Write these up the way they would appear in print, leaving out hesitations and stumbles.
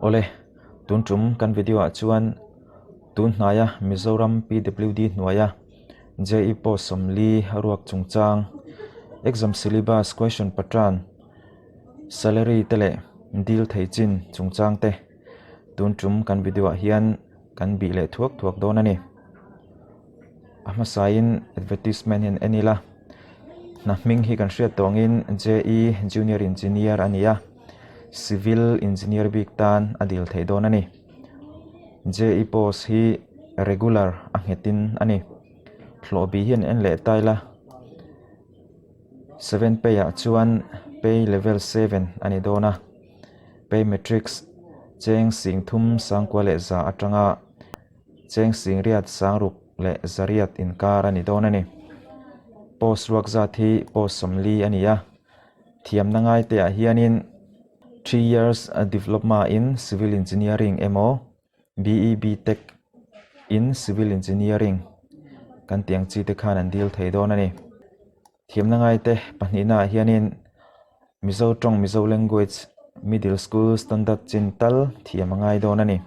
Awle, tun tum kan video ah chuan tun hnaia Mizoram PWD hnuaia JE post 40 ruak chungchang exam syllabus question pattern salary te leh dil thei chin chungchang te tun tum kan video ah hian kan bih leh thuak thuak dawn a ni. A hmasain advertisement hian en ila hna hming hi kan hriat tawh angin JE Junior Engineer a ni a Civil Engineer bik tan a dil theih dawn a ni. JE post hi regular a nghetin a ni. Hlawh bih hian en leh ta ila seven pay ah chuan pay level seven a ni dawn a pay matrix cheng sing thum sangkua leh za atanga Cheng singriat sangruk leh zariat inkar a ni dawn a ni. Post ruak zat hi post 40 a ni a. Thiamna ngai te ah hianin 3 years diploma in civil engineering emaw BE BTech in civil engineering kan tih ang chi te khan an dil thei dawn a ni. Thiamna ngai te pahnihna ah hianin Mizo tawng Mizo language middle school standard chin tal thiam a ngai dawn a ni.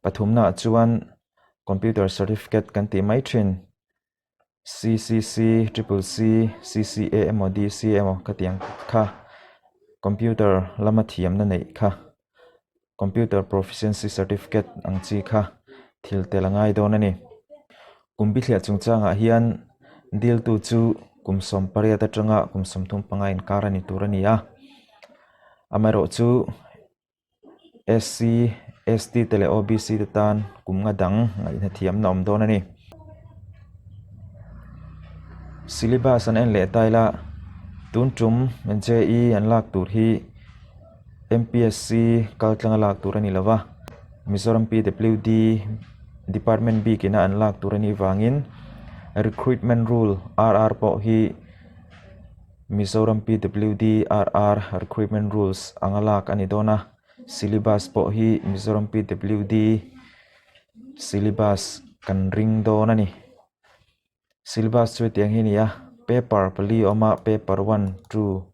Pathumna ah chuan computer certificate kan tih mai thin ccc triple c cca emaw dc emaw ka tih ang kha computer lama thiamna neih kha computer proficiency certificate ang chi kha thil tel a ngai dawn a ni. Kum bithliah chungchangah hian diltu chu kum 18 atanga kum 35 inkar a ni tur a ni a, amaherawhchu. SC, ST te leh OBC te tan kum nga dang ngaihna thiamna awm dawn a ni. Syllabus an en leh ta ila tun tum JE an lak tur hi MPSC kal tlanga lak tur a ni lova Mizoram PWD department bikina an lak tur a nih vangin recruitment rule RR pawh hi Mizoram PWD RR Recruitment Rules anga lak a ni dawn a, syllabus pawh hi Mizoram PWD syllabus kan ring dawn a ni. Syllabus chu hetiang hi a ni a, paper pali a awm a, paper one, two,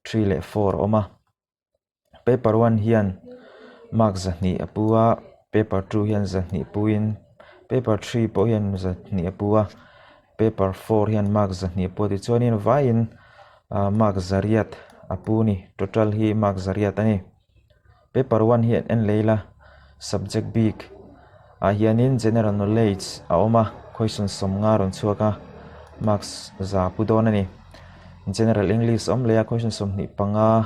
three leh four a awm a. Paper one hian mark 200 a pu a, paper two hian 200 puin paper three pawh hian 200 a pu a, paper four hian mark 200 a pu a tichuanin vaiin ah mark 800 a pu a ni total hi mark 800 a ni. Paper one hi an en leh ila subject bik ah hianin general knowledge a awm a question 50 rawn chhuak a marks 100 pu dawn a ni. General English awm leh a question 25.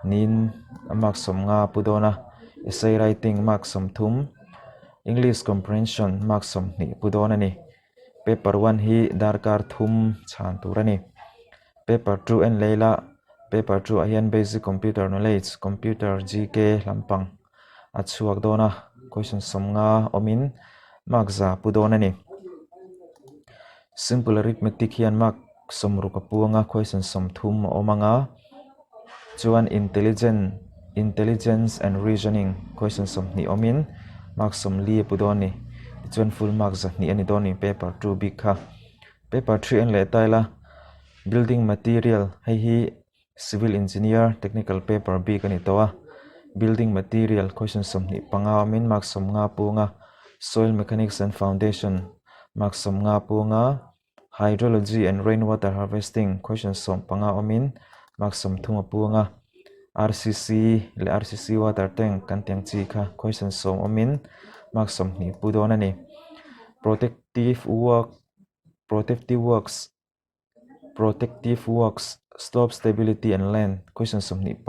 Niin a mark 50 a pu dawn a, essay writing mark 30, English comprehension mark 20 a pu dawn a ni. Paper one hi darkar thum chhan tur a ni. Paper two en leh ila paper two ah hian basic computer knowledge, computer GK lampang a chhuak dawn a, question 50 awmin mark 100 a pu dawn a ni. Simple arithmetic hian mark 60 a pu anga question 30 a awm anga. Chuan intelligent intelligence and reasoning question 20 awmin mark 40 a pu dawn a ni. Tichuan full mark 200 a ni dawn a ni paper two bik kha. Paper three en leh ta ila building material hei hi civil engineer technical paper bik a ni tawh a. Building material question 25 awmin mark 50 a pu anga soil mechanics and foundation mark 50 a pu anga. Hydrology and Rainwater Harvesting question 15 awmin mark 30 a pu anga, RCC leh RCC water tank kan tih ang chi kha question 10 awmin mark 20 pu dawn a ni. Protective work protective works protective works slope stability and land question 25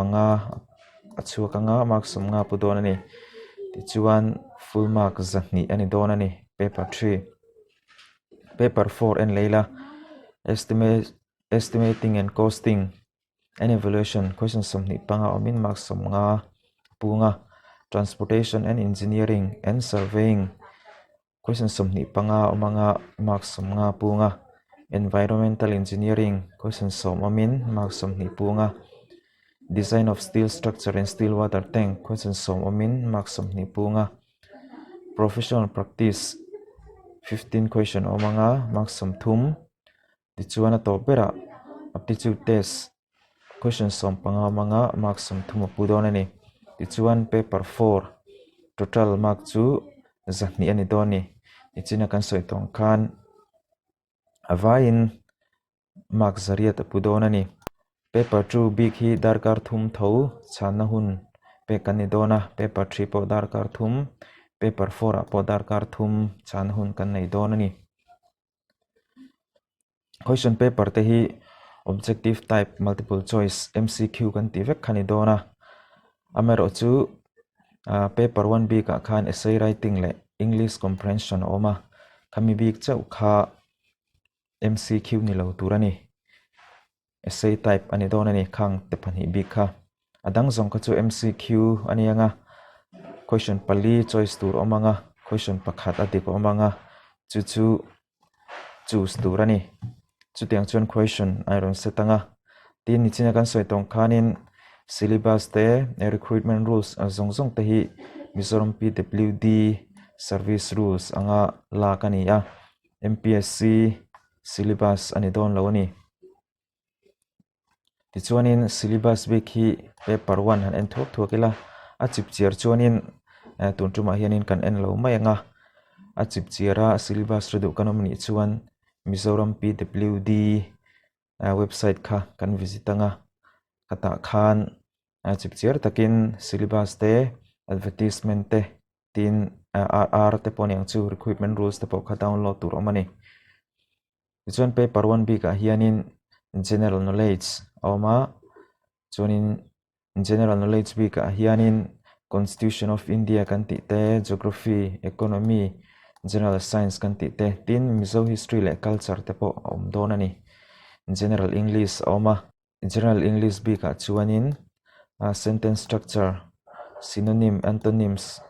a chhuak anga mark 50 pu dawn a ni. Tichuan full mark 200 a ni dawn a ni paper three. Paper four en leh ila estimate estimating and costing and evaluation question 25 awmin mark 50 a punga transportation and engineering and surveying question 25 awm anga mark 50 a punga environmental engineering question 10 awmin mark 20 punga design of steel structure and steel water tank question 10 awmin mark 20 punga. Professional practice 15 question awm anga mark 30 tichuan a tawp berah aptitude test question 15 awm anga mark 30 a pu dawn a ni. Tichuan paper four total mark chu 200 a ni dawn a ni. Nichina kan sawi tawng khan a vaiin mark 800 a pu dawn a ni. Paper two bik hi darkar thum tho chhanna hun pek kan ni dawn a, paper three pawh darkar thum, paper four ah pawh darkar thum chhanna hun kan nei dawn a ni. Question paper te hi objective type multiple choice MCQ kan tih vek kha ni dawn a, amaherawhchu ah paper one bik ah khan essay writing leh english comprehension a awm a, khami bik chauh kha MCQ ni lo tur a ni. Essay type a ni dawn a ni khang te pahnih bik kha. A dang zawng kha chu MCQ a ni ang a, question pali choice tur a awm ang a, question pakhat a dik a awm ang a, chu chu choose tur a ni. Chutiang chuan question a rawn set ang a. Tin nichina kan sawi tawng khanin syllabus te recruitment rules zawng zawng te hi Mizoram PWD service rules anga lak a ni a. MPSC syllabus a ni dawn lo a ni. Tichuanin syllabus bik hi paper one han en thuak thuak ila a chip chiar chuanin eh tun tumah hianin kan en lo mai ang a, a chip chiara syllabus hre duh kan awm anih chuan Mizoram PWD eh website kha kan visit ang a, khatah khan a chip chiar takin syllabus te advertisement te. Tin, RR te pawh aniang chu recruitment rules te pawh kha download tur awm a ni. Tichuan paper one bikah hianin general knowledge a awm a, chuanin general knowledge bikah hianin constitution of India kan tih te, geography, economy, general science kan tih te, tin Mizo history leh culture te pawh a awm dawn a ni. General English a awm a. General English bikah chuanin sentence structure, synonym, antonyms,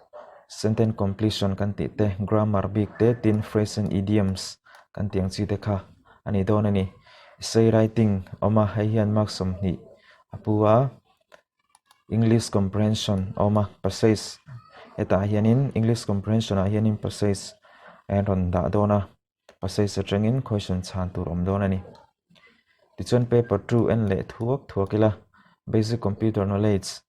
sentence completion kan tih te, grammar bik te, tin phrase and idioms kan tih ang chi te kha a ni dawn a ni. Essay writing a awm a, hei hian mark 20 a pu a, English comprehension a awm a, passage hetah hianin English comprehension ah hianin passage a rawn dah dawn a. Passage atangin question chhan tur awm dawn a ni. Tichuan paper two en leh thuak thuak ila basic computer knowledge,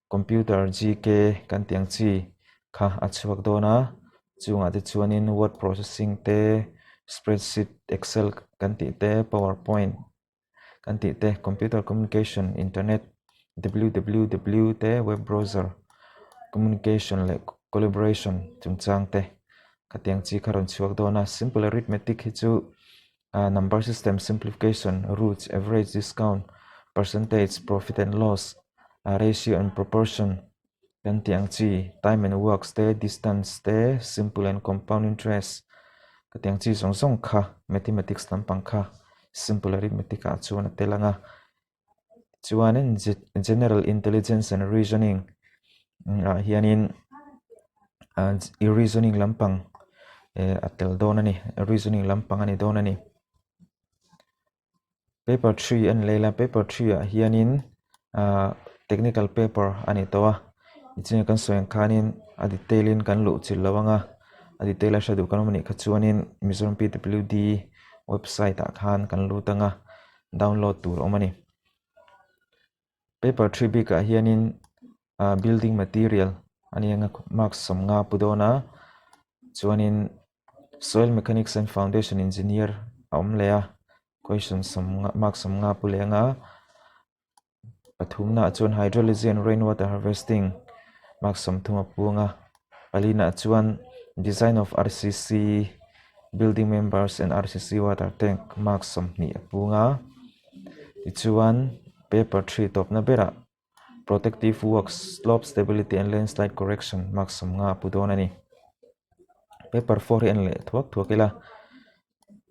computer GK kan tih ang chi kha a chhuak dawn a, chungah te chuanin word processing te, spreadsheet, excel kan tih te, powerpoint kan tih te, computer communication, internet, www te, web browser, communication leh collaboration chungchang te khatiang chi kha rawn chhuak dawn a, simple arithmetic hi chu ah number system simplification, roots, average, discount, percentage, profit and loss, ah ratio and proportion kan tih ang chi time and works te distance te simple and compound interest ka tih ang chi zawng zawng kha mathematics lampang kha simple arithmetic ah chuan a tel ang a chuanin general intelligence and reasoning ah hianin ah reasoning lampang eh a tel dawn a ni reasoning lampang a ni dawn a ni. Paper three a ni leh la paper three ah hianin ahh technical paper a ni tawh a tichuan kan sawi ang khanin a detail in kan luh chilh lo ang a a detail a hre duh kan awm anih kha chuanin Mizoram P W D website ah khan kan lut ang a download tur a awm a ni. Paper three bikah hianin ah building material a ni ang a mark 50 a pu dawn a chuanin soil mechanics and foundation engineer a awm leh a question 50 mark 50 a pu leh ang a pathumnaah chuan hydrology and rain water harvesting mark 30 a pu ang a palinah chuan design of R C C building members and R C C water tank mark 20 a pu ang a tichuan. Paper three tawpna berah Protective Works, Slope Stability and Landslide Correction mark 50 a pu dawn a ni. Paper four hi en leh thuak thuak ila,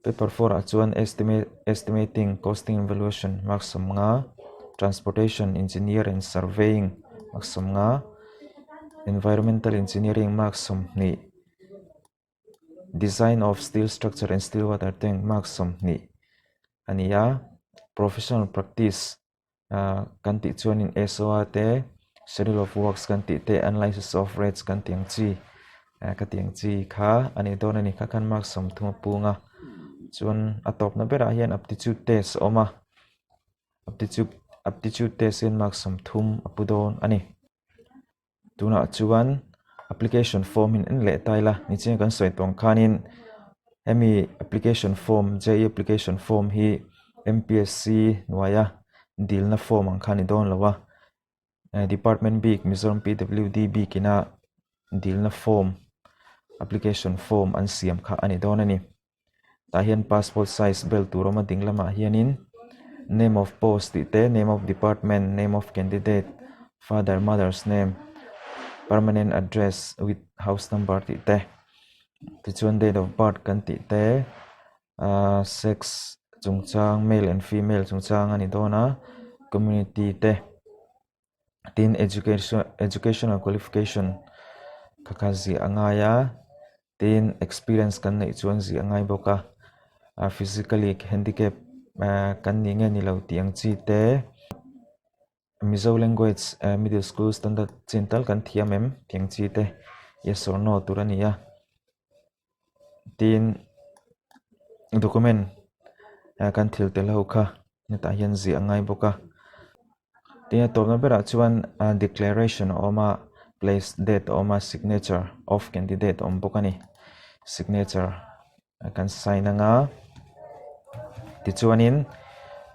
paper four ah chuan estimate estimating, costing and valuation mark 50, Transportation Engineer and Surveying mark 50, Environmental Engineering mark 20, Design of steel structure and steel water tank mark 20 a ni a, professional practice ah kan tih chuanin S O a te schedule of works kan tih te analysis of rates kan tih ang chi ah ka tih ang chi kha a ni dawn a ni kha khan mark 30 a pung a chuan a tawpna berah hian aptitude test a awm a aptitude aptitude test hian mark 30 a pu dawn a ni. Tunah chuan application form hi an en leh ta ila nichin kan sawi tawng khanin hemi application form JE application form hi M_P_S_C hnuaia dilna form ang kha a ni dawn lo a department bik Mizoram P_W_D bik ina dilna form application form an siam kha a ni dawn a ni. Tah hian passport size bel tur a awm a ding lamah hianin name of post tih te name of department name of candidate father mother's name permanent address with house number tih te tichuan date of birth kan tih te ahh sex chungchang male and female chungchang a ni dawn a community te. Tin education educational qualification kha kha ziah a ngai a tin experience kan neih chuan ziah a ngai bawk a ah physically handicap ah kan nih nge ni lo tih ang chi te mizo language ah middle school standard chin tal kan thiam em tih ang chi te yes or no tur a ni a tin document ah kan thil tel ho kha hetah hian ziah a ngai bawk a. Tin a tawpna berah chuan ah declaration a awm a place date a awm a signature of candidate a awm bawk a ni signature kan sign anga tichuanin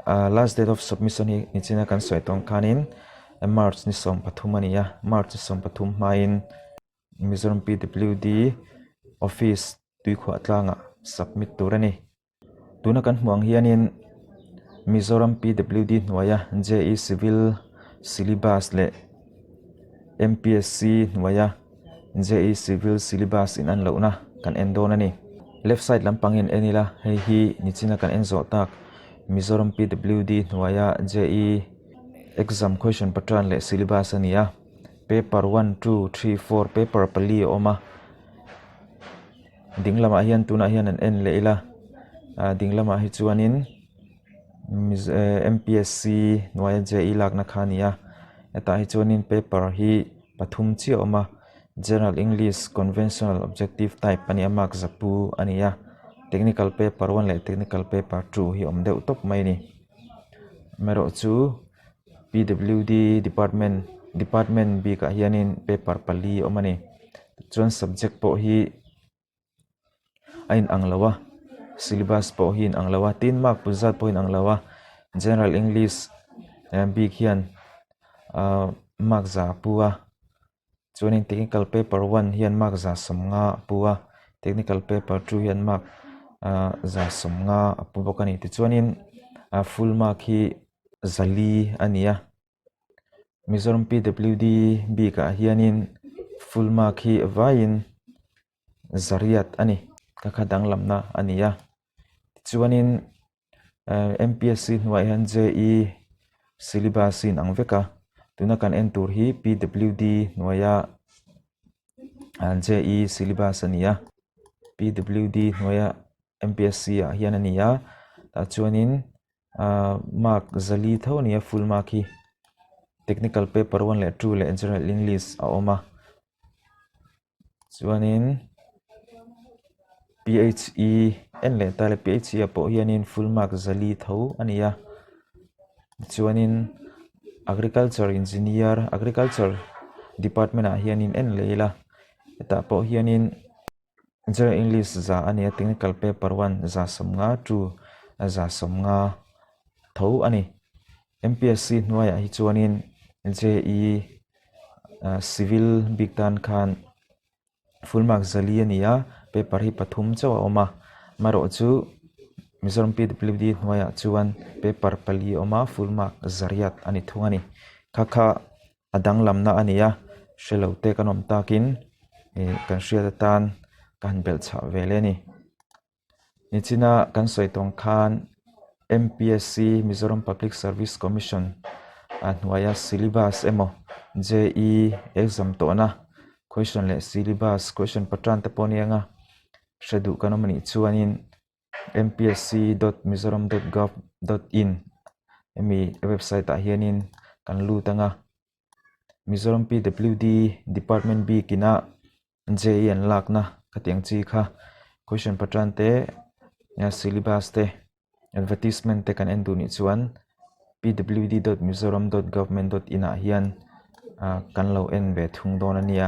ah last date of submission hi nichina kan sawi tawng khanin march ni 13 a ni a march ni 13 hmain Mizoram P_W_D office tuikhuah tlangah submit tur a ni. Tuna kan hmuh ang hianin Mizoram PWD hnuaia JE Civil Syllabus leh MPSC hnuaia JE Civil Syllabus in an lohna kan en dawn a ni. Left side lampang in en ila hei hi nichina kan en zawh tak Mizoram PWD hnuaia JE exam question pattern leh syllabus a ni a. Paper 1, 2, 3, 4 paper pali a awm a. Ding lamah hian tunah hian an en leh ila ah ding lamah hi chuanin M_P_S_C hnuaia J_E lakna kha a ni a hetah hi chuanin paper hi pathum chiah a awm a general english conventional objective type a ni a mark zapu a ni a technical paper one leh technical paper two hi a awm deuh tawp mai a ni amaherawhchu P_W_D department department bikah hianin paper pali a awm a ni. Chuan subject pawh hi a inang lo a syllabus pawh hi a inang lo a tin mark put zat pawh a inang lo a general english bik hian ahh mark za a pu a chuanin technical paper one hian mark za 50 a pu a technical paper two hian mark ahh za 50 a pu bawk a ni tichuanin a full mark hi 4 a ni a. Mizoram PWD bikah hianin full mark hi vaiin zariat a ni ka kha danglamna a ni a tichuanin eh MPSC hnuaiah hian JE syllabus a inang vek a tuna kan en tur hi PWD hnuaia JE syllabus a ni a PWD hnuaia MPSC ah hian a ni a tah chuanin. Ahh mark 4 tho a ni a full mark hi technical paper one leh two leh general english a awm a chuanin P_H_E en leh ta ila P_H_E ah pawh hianin full mark 4 tho a ni a chuanin agriculture engineer agriculture department ah hianin en leh ila hetah pawh hianin. General English za a ni a technical paper one za 50 two za 50 tho a ni M_P_S_C hnuaiah hi chuanin J_E ah civil bik tan khan full mark 4 a ni a paper hi pathum chauh a awm a amaherawh chu Mizoram P_W_D hnuaiah chuan paper pali a awm a full mark 8 a ni thung a ni kha kha. A danglamna a ni a, hre lo te kan awm takin ih kan hriat atan ka han belh chhah ve leh a ni. Nichina kan sawi tawng khan MPSC Mizoram Public Service Commission a hnuaia syllabus emaw JE exam tawhna question leh syllabus question pattern te pawh a ni ang a, hre duh kan awm a nih chuanin mpsc dot mizoram dot gov dot in hemi website ah hianin kan lut ang a mizoram pwd department bik ina JE an lakna khatiang chi kha question pattern te syllabus te advertisement te kan en duh nih chuan pwd dot mizoram dot government dot in ah hian. kan lo en ve thung dawn a nia.